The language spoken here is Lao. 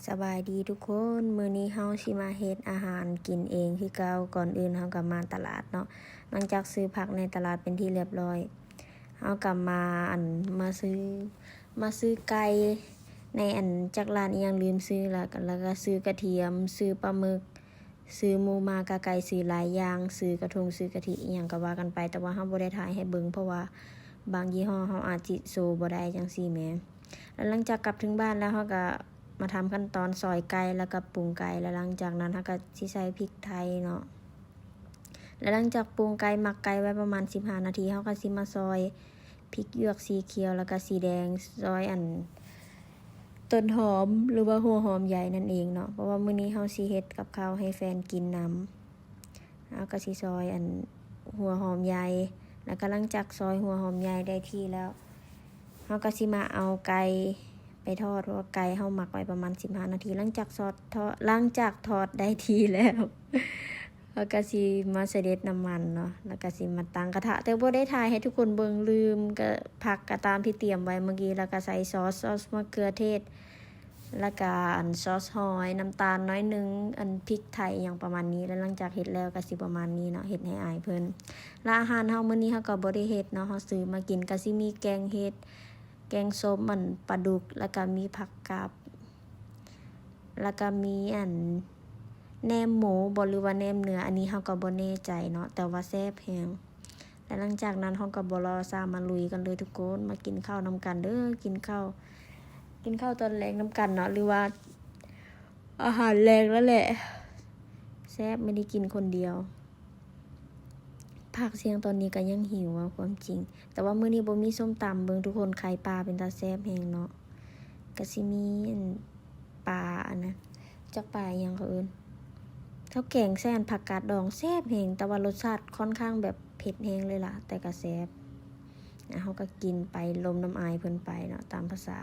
ສະບາຍດີທຸກຄົນ, ມື້ນີ້ເຮົາຊິມາເຮັດອາຫານກິນເອງຄືເກົ່າ. ກ່ອນອື່ນເຮົາກໍມາຕະຫຼາດເນາະ, ຫຼັງຈາກຊື້ຜັກໃນຕະຫຼາດເປັນທີ່ລຽບຮ້ອຍ, ເຮົາກໍມາ ອັນ ມາຊື້ ມາຊື້ໄກ່ໃນ ອັນ ຈັກຮ້ານອີ່ຫຍັງລືມຊື້ລະ, ແລ້ວກໍຊື້ກະທຽມ, ຊື້ປາໝຶກ, ຊື້ໝູມາກະໄກ່, ຊື້ຫຼາຍຢ່າງ, ຊື້ກະທົງ, ຊື້ກະທິ ອີ່ຫຍັງກໍວ່າກັນໄປ, ແຕ່ວ່າເຮົາບໍ່ໄດ້ຖ່າຍໃຫ້ເບິ່ງ ເພາະວ່າບາງຍີ່ຫໍ້ເຮົາອາດຊິໂຊບໍ່ໄດ້ ຈັ່ງຊີ້ແໝ. ແລ້ວຫຼັງຈາກກັບເຖິງບ້ານແລ້ວ ເຮົາກໍມາທຳຂັ້ນຕອນຊອຍໄກ່ ແລ້ວກໍປຸງໄກ່, ແລ້ວຫຼັງຈາກນັ້ນເຮົາກໍຊິໃສ່ພິກໄທເນາະ. ແລ້ວຫຼັງຈາກປຸງໄກ່ ໝັກໄກ່ໄວ້ປະມານສິບຫ້ານາທີ, ເຮົາກໍຊິມາຊອຍພິກຫຍວກສີຂຽວ ແລ້ວກໍສີແດງ, ຊອຍ ອັນ ຕົ້ນຫອມ ຫຼືວ່າຫົວຫອມໃຫຍ່ນັ້ນເອງເນາະ, ເພາະວ່າມື້ນີ້ເຮົາຊິເຮັດກັບເຂົ້າໃຫ້ແຟນກິນນຳ. ເຮົາກໍຊິຊອຍ ອັນ ຫົວຫອມໃຫຍ່, ແລ້ວກໍຫຼັງຈາກຊອຍຫົວຫອມໃຫຍ່ໄດ້ທີ່ແລ້ວ ເຮົາກໍຊິມາເອົາໄກ່ໄປທອດ, ເພາະວ່າໄກ່ເຮົາໝັກໄວ້ປະມານສິບຫ້ານາທີ. ຫຼັງຈາກຊອດ ທອດ ຫຼັງຈາກທອດໄດ້ທີ່ແລ້ວ ເຮົາກໍຊິມາສະເດັດນ້ຳມັນເນາະ, ແລ້ວກໍຊິມາຕັ້ງກະທະ, ແຕ່ບໍ່ໄດ້ຖ່າຍໃຫ້ທຸກຄົນເບິ່ງ, ລືມ. ກໍຜັກກໍຕາມທີ່ຕຽມໄວ້ເມື່ອກີ້, ແລ້ວກໍໃສ່ຊອສ ຊອສມະເຂືອເທດ, ແລ້ວກະ ອັນ ຊອສຫອຍ, ນ້ຳຕານໜ້ອຍໜຶ່ງ, ອັນ ພິກໄທ ຫຍັງປະມານນີ້. ແລ້ວຫຼັງຈາກເຮັດແລ້ວກະຊິປະມານນີ້ເນາະ, ເຮັດໃຫ້ອາຍເພິ່ນ. ແລະອາຫານເຮົາມື້ນີ້ເຮົາກໍບໍ່ໄດ້ເຮັດເນາະ, ເຮົາຊື້ມາກິນ. ກະຊິມີແກງເຫັດ, ແກງສົ້ມ ອັນ ປາດຸກ, ແລ້ວກະມີຜັກກັບ, ແລ້ວກະມີ ອັນ ແໜມໝູບໍ ຫຼືວ່າແໜມເນື້ອ, ອັນນີ້ເຮົາກໍບໍ່ແນ່ໃຈເນາະ, ແຕ່ວ່າແຊບແຮງ. ແລະຫຼັງຈາກນັ້ນເຮົາກໍບໍ່ລໍຊ້າ ມາລຸຍກັນເລີຍທຸກຄົນ, ມາກິນເຂົ້ານຳກັນເດີ. ກິນເຂົ້າ ກິນເຂົ້າຕອນແລງນຳກັນເນາະ, ຫຼືວ່າອາຫານແລງນັ້ນແຫຼະ. ແຊບ, ມື້ນີ້ກິນຄົນດຽວ. ພາກສຽງຕອນນີ້ກໍຍັງຫິວ ເວົ້າຄວາມຈິງ, ແຕ່ວ່າມື້ນີ້ບໍ່ມີສົ້ມຕຳ. ເບິ່ງທຸກຄົນ, ໄຂ່ປາເປັນຕາແຊບແຮງເນາະ. ກະຊິມີ ອັນ ປາ ອັນນັ້ນ ຈັກປາອີ່ຫຍັງເຂົາເອີ້ນ, ເຂົາແກງໃສ່ ອັນ ຜັກກາດດອງ ແຊບແຮງ, ແຕ່ວ່າລົດຊາດຄ່ອນຂ້າງແບບເຜັດແຮງເລີຍລະ, ແຕ່ກະແຊບ. ອ່ະ ເຮົາກໍກິນໄປລົມນ້ຳອາຍເພິ່ນໄປເນາະ, ຕາມພາສາ.